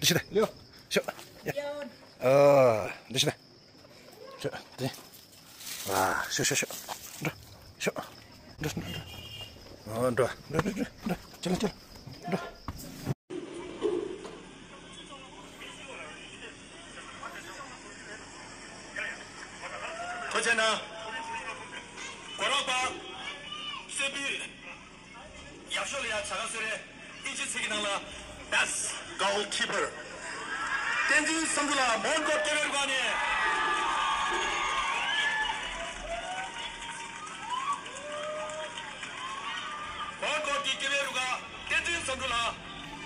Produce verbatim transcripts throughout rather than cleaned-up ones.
འདི་ཤི་ད། ལེའོ། ཤོག་ཡ། ཨ། འདི་ཤི་ད། ཤོག་དེ། ཨ། ཤོག་ཤོག་ཤོག་འགྲོ། ཤོག་འགྲོ་འགྲོ་འགྲོ། ཨ། འགྲོ་འགྲོ་འགྲོ་འགྲོ། ཁྱེར་ལ་ཁྱེར་ལ་འགྲོ། ཐུགས་རྗེ་གནང་། གོ་རོགས་པ། སེ་པི། ཡག་ཤོས་ལ་ཡ་བྱ་དགའ་གསོལ་རས། ཨིན་ཇི་ཚིག་གི་ནང་ལ། Best goalkeeper། བསྟན་འཛིན་བསམ་གྲུབ་ལགས། མོན་གྷོ་ཀེ་བེ་རུ་ཀ་ནས། མོན་གྷོ་གི་ཀེ་བེ་རུ་ཀ་བསྟན་འཛིན་བསམ་གྲུབ་ལགས།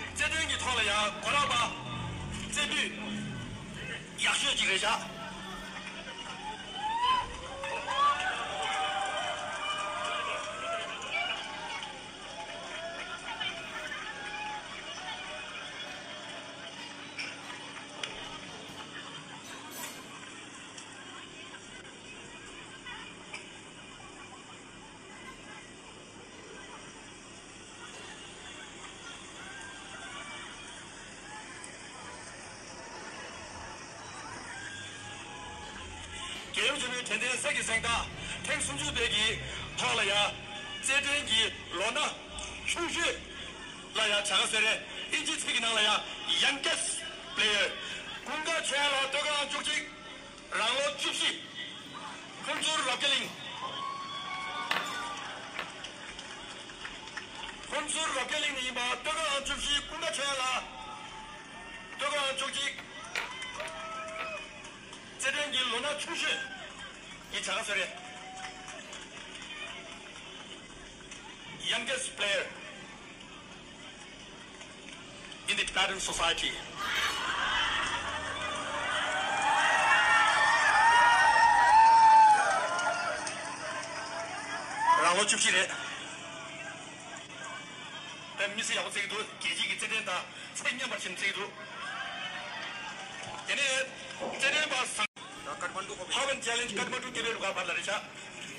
རྩེད་འགྲན་གྱི་ཐོག་ལ་ཡ་གོ་རོགས་པ། རྩེ་ཕུད། ཡག་ཤོས་ཅིག་རེད་ཤག་རྒྱལ་ཡུམ་ཆེན་མོའི་དྲན་རྟེན་གསེར་གྱི་གཟེངས་རྟགས་ཐེངས་སུམ་ཅུ་པའི་གི་ཐོག་ལ་ཡ། རྩེད་འགྲན་གྱི་ལོ་ན་ཆུང་ཤོས་ལ་ཡ་བྱ་དགའ་གསོལ་རས། ཨིན་ཇི་ཚིག་གི་ནང་ལ་ཡ། Youngest player། ཀུན་དགའ་ཆོས་དབྱངས་ལགས། སྟོད་ག་ཨང་བཅུ་གཅིག་རང་ལོ་བཅུ་བཞི། ཁུན་ཚུར་རོབ་རྒྱ་གླིང་། ཁུན་ཚུར་རོབ་རྒྱ་གླིང་ནས་ཡིན་པ། སྟོད་ག་ཨང་བཅུ་བཞི། ཀུན་དགའ་ཆོས་དབྱངས་ལགས། སྟོད་ག་ཨང་བཅུ་གཅིག་རྩེད་འགྲན་གྱི་ལོ་ན་ཆུང་ཤོས་ཀྱི་བྱ་དགའ་གསོལ་རས། Youngest player in the Tibetan society. རང་ལོ་བཅུ་བཞི་རེད། དཔེ་མི་སྲིད་ཡག་པོ་རྩེ་གི་འདུག་རྒྱལ་སྤྱིའི་གི་རྩེད་འགྲན་དང་ཚད་མཉམ་པར་ཕྱིན་རྩེ་གི་འདུག་དེ་ནས་རྩེད་འགྲན་པ་སང་། Havan Challenge Kathmandu ཀེ་བེ་རུ་ཀ་བར་ལ་རེད་ཤག་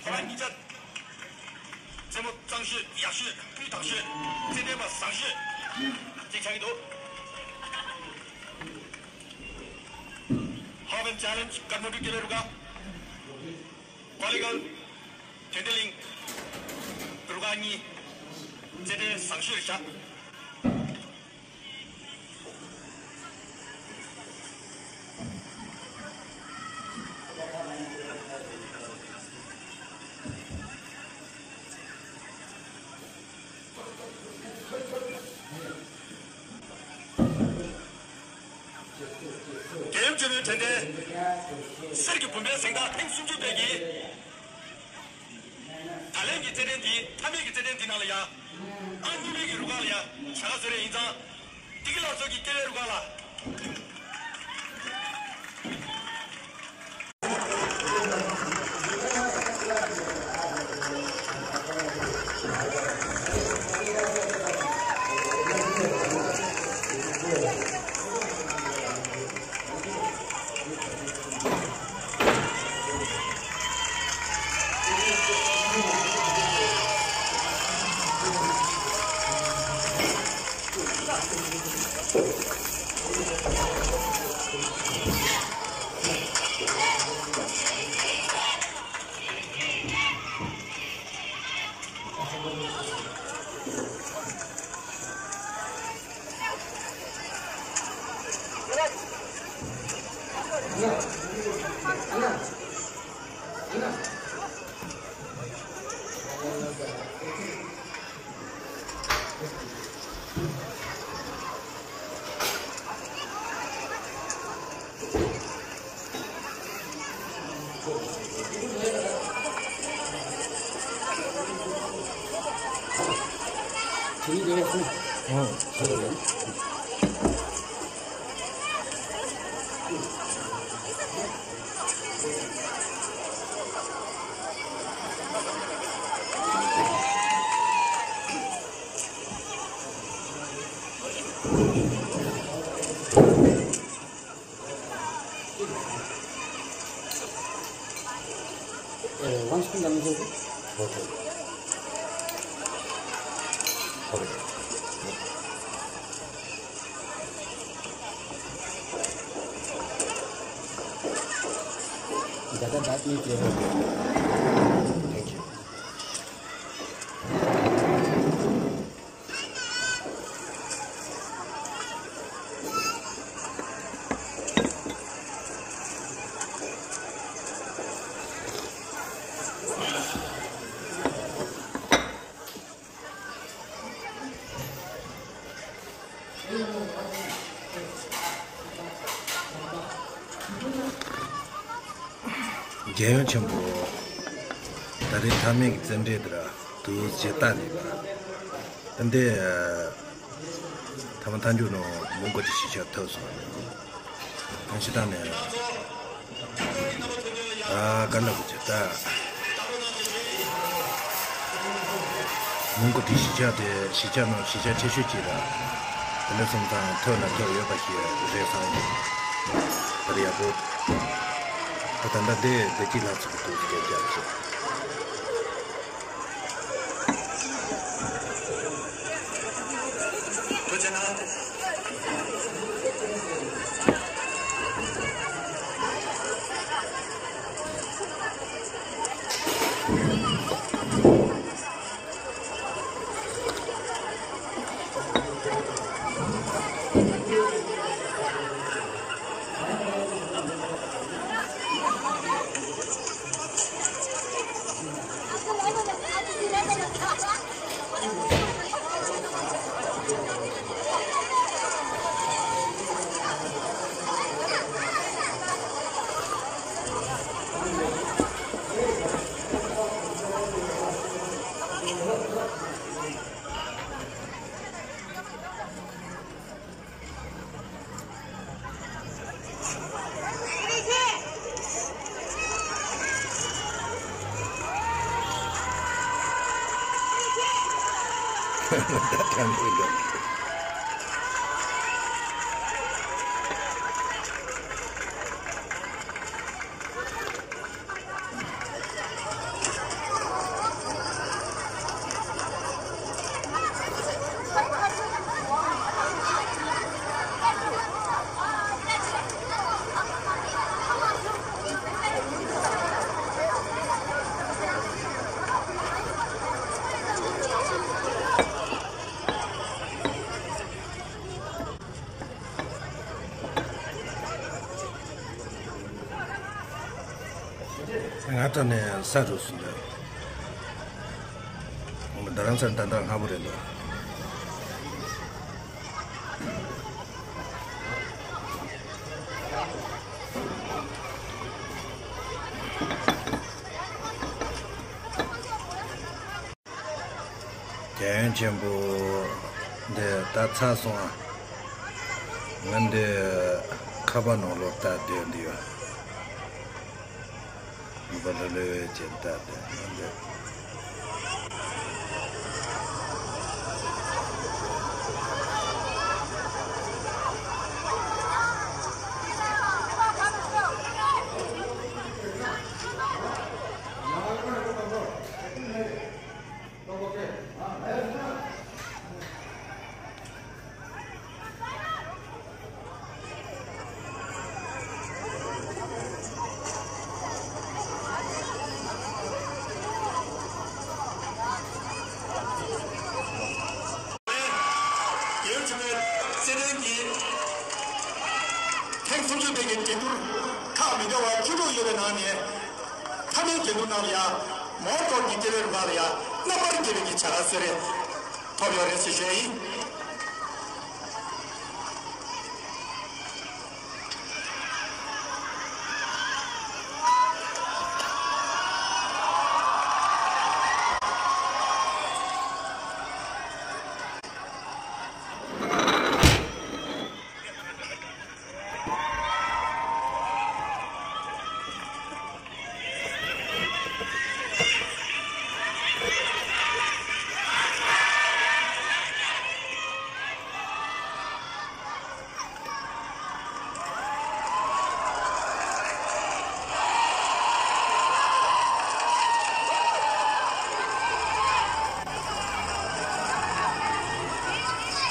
ཧ་ལམ་གཉིས་ཆ། རྩེད་མོ་གཙང་ཤོས། ཡག་ཤོས། སྤུས་དག་ཤོས། རྩེད་འགྲན་པ་བཟང་ཤོས་ཅིག་ཆགས་ཀྱི་འདུག Havan Challenge Kathmandu ཀེ་བེ་རུ་ཀ། ཀོ་ལི་གལ། དོན་ལྡན་གླིང་། རུ་ཁག་གཉིས། རྩེད་འགྲན་བཟང་ཤོས་རེད་ཤག་རྒྱལ་ཡུམ་ཆེན་མོའི་དྲན་རྟེན་གསེར་གྱི་བུམ་པའི་གཟེངས་རྟགས་ཐེངས་སུམ་ཅུ་པའི་གི། ད་ལན་གྱི་རྩེད་འགྲན་འདི། མཐའ་མའི་གི་རྩེད་འགྲན་འདི་ནང་ལ་ཡ། ཨང་གཉིས་པའི་གི་རུ་ཁག་ལ་ཡ་བྱ་དགའ་གསོལ་རས་ཡིན་ཙང་། བདེ་སྐྱིད་ལགས་ཚོ་གི་ཀེ་བེ་རུ་ཁག་ལ། Thank you. རྒྱལ་ཡོངས་ཆེན་པོ། ད་རེས་མཐའ་མའི་གི་རྩེད་འགྲན་དེ་ར་དུས་ཇི་ལྟར་ནས་པ། ད་འདི་ཐ་མ་མཐའ་མཇུག་ནང་མོན་གྷོ་གི་གཞིས་ཆགས་ཐོབ་སོང་། ཐང་ཆེ་དང་ནས། ཨ་ག་ལ་གོ་ཆེ་ད། མོན་གྷོ་དེ་གཞིས་ཆགས་དེ་གཞིས་ཆགས་ནང་གཞིས་ཆགས་ཆེ་ཤོས་ཅིག་ར། དེ་འདྲ་སོང་ཙང་ཐོབ་ན་ཐོབ་ཡོད་པ་ཞིག་རེད་བསམ་གི། ད་རེས་ཡག་པོ། ད་ད་ལྟ་དེ་བདེ་སྐྱིད་ལྷ་ཚོགས་ཀྱི་འདུག་སྐད་རྒྱབ་ཆེ། ང་ད་ནས་ས་རུ་སུ་འདི། ང་རྡ་རམ་ས་ད་ལྟ་སྔ་པོ་རེད་འདུག་རྒྱལ་ཡོངས་ཆེན་པོ་འདི་ད་ཚར་སོང་ཨ། ང་འདི་ཁ་པར་ནང་ལོག་ལྟ་སྡོད་འདི་ཡོད། འདི་ལོ་ལོ་ཅན་ལྟ་སྡོད་ང་འདི། ཡོད་ཚུལ་རྩེད་འགྲན་གྱི་ཐེངས་སུམ་ཅུ་པའི་འགྲན་བསྡུར་ཁག་མི་འདྲ་བ་བཅུ་དྲུག་ཡོད་པའི་ནང་ནས། མཐའ་མའི་འགྲན་བསྡུར་ནང་ལ་ཡང་མོ་ཊ་ཀྱི་སྐྱེ་བའི་རིམ་པ་ལ་ཡང་རྣམ་པར་རྒྱལ་བའི་གི་བྱ་དགའ་གསོལ་རས་ཐོབ་ཡོད་རེད་ཅེས་ཞུ་ཡ་ཡིན།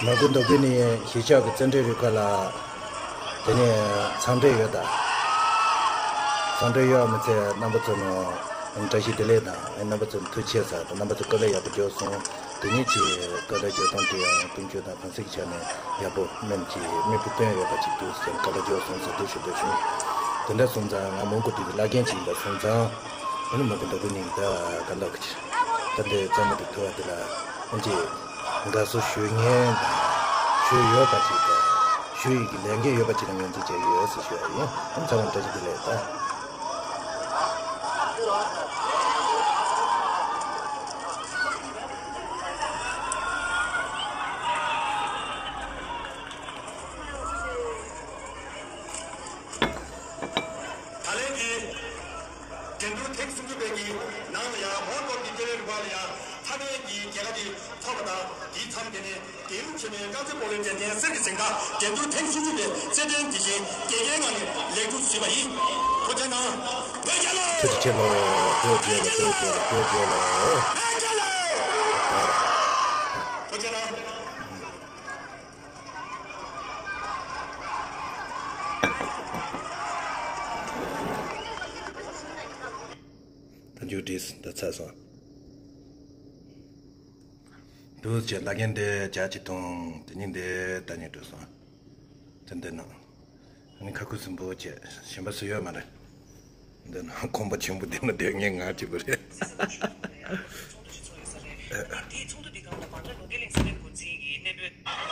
ལ་དགུ་མདོ་དགུ་ནས་གཞིས་ཆགས་ཀྱི་རྩེད་འགྲན་རུ་ཁག་ལ་དེ་ནས་མཚམས་འདྲེན་ཡོད་ད། གསང་སྤྲུལ་གཡོ་བ་མི་ཚེ། རྣམ་པ་ཚོ་ནང་བཀྲ་ཤིས་བདེ་ལེགས་དང་། རྣམ་པ་ཚོ་ཐུགས་ཆེ་ས་དང་། རྣམ་པ་ཚོ་བཀའ་སློབ་ཡག་པོ་རྒྱོབ་སོང་། དེ་ཉིད་ཀྱི་བཀའ་སློབ་རྒྱོབ་སྟངས་དེ་ཡང་ཀུན་སྤྱོད་དང་གང་ཟག་གི་ཆ་ནས་ཡག་པོ་སྨན་གྱི་མི་བུ་སྟོན་ཡོད་པ་ཅིག་འདུག་ཟེར་བཀའ་སློབ་རྒྱོབ་སོང་ཟེར་དུ་ཞུ་འདོད་བྱུང་། དེ་འདྲ་སོང་ཙང་ང་མོན་གྷོ་དེ་གི་བླ་རྒན་ཅིག་ཡིན་པ་སོང་ཙང་། ཨ་ནི་མོན་གྷོ་འདྲ་པོ་ནས་ད་ག་ལ་གི་ཅི། ད་འདི་རྩེད་མོ་དེ་ཐུ་བ་དེ་ལ་ཨ་ཅེ་དགའ་བསུ་ཞུ་མཁན་དང་། ཞུ་ཡོད་པ་ཅིག་དང་། ཞུ་ཡི་གི་ལས་འགན་ཡོད་པ་ཅིག་ལ་ངོས་འཛིན་བྱས་ཡོད་ཟེར་ཞུ་ཡ་ཡིན། ཨ་ཚང་མ་བཀྲ་ཤིས་བདེ་ལེགས་དང་། ད་ལན་གྱི་འགྲན་བསྡུར་ཐེངས་སུམ་ཅུ་པའི་གི་ནང་ལ་ཡང་མོན་གྷོ་གི་སྐྱེ་དངོས་རིག་པ་ལ་ཡང་མཐའ་མའི་གི་རྒྱལ་ཁ་དེ་ཐོབ་པ་དང་། དེའི་མཚམས་དེ་ནས་རྒྱལ་ཡུམ་ཆེན་མོའི་དཀར་མཛེས་སྤོ་ལོའི་རྩེད་འགྲན་གསེར་གྱི་གཟེངས་རྟགས་འགྲན་བསྡུར་ཐེངས་སུམ་ཅུ་པའི་རྩེད་འགྲན་དེ་བཞིན་དགེ་རྒན་ངང་ནས་ལེགས་གྲུབ་ཟིན་པ་ཡིན། ཐུགས་རྗེ་གནང་། བོད་རྒྱལ་ལོ། ཐུགས་རྗེ་ཆེ་ལོ། བོད་རྒྱལ་ལོ། བོད་རྒྱལ་ལོ། བོད་རྒྱལ་ལོ། ཐུགས་རྗེ་གནང་། ད་མཇུག་བསྒྲིལ་ད་ཚར་སོང་། འདུག་ཅེས་བླ་རྒན་འདི་ཇ་ཅིག་འཐུང་། དེ་ཉིན་འདི་ད་ཉིན་འགྲོ་སོང་། དེ་འདི་ནང་ཨ་ནི་ཁ་ཁུ་སིམ་པོ་བྱས། གཞན་པ་སུ་ཡོད་མ་རེད། འདི་ནང་ཁོམ་པ་ཆེན་པོ་འདི་ན་སྡོད་མཁན་ང་གཅིག་པུ་རེད། དེའི་ཚོགས་འདུ་འདི་སྒང་ལ་བར་ཐག་ལོ་ངེས་ལེགས་སེ་བན་འགོ་འཛིན་གྱི་གནས་སྤོས།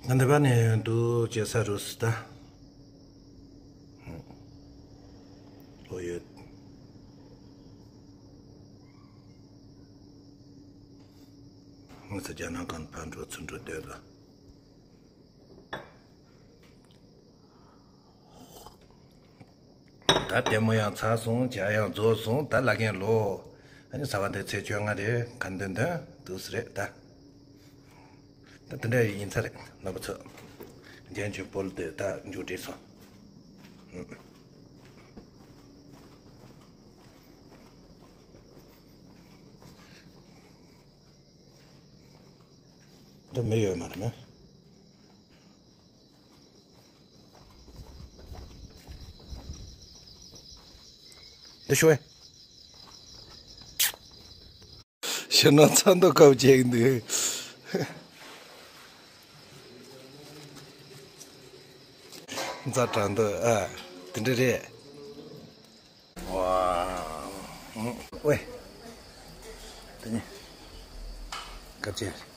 ང་འདི་པ་ནས་འདུག་ཅེས་ས་རུ་སི་ད། ཨོ་ཡོད། ངས་རྒྱ་ནག་གང་ཕར་འགྲོ་ཚུར་འགྲོ་སྡོད་ལ། ད་ལྟད་མོ་ཡང་ཚར་སོང་། ཇ་ཡང་རྫོགས་སོང་། ད་བླ་རྒན་ལོ། ཨ་ནི་ཟླ་བ་འདི་ཚེས་བཅོ་ལྔ་རེད། ག་འདོན་འདོན་འདུག་སེ་རེད་ད། ད་དེ་འདྲ་ཡིན་ཚར་རེད་རྣམ་པ་ཚོ། རྒྱན་གྱི་སྤོལ་དེ་ད་མཇུག་བསྒྲིལ་སོང་། འདི་མི་ཡོད་མ་རེད་མ། འདི་ཤོད། ཞེ་ན་ཚ་མདོག་ཁ་པོ་བྱེད་ཀྱི་འདུག་ཛ་དྲག་འདུག་ཨ། དེ་འདྲ་རེད། ཝ། ཝེ། དེ་ནི། སྐབས་ཆེ།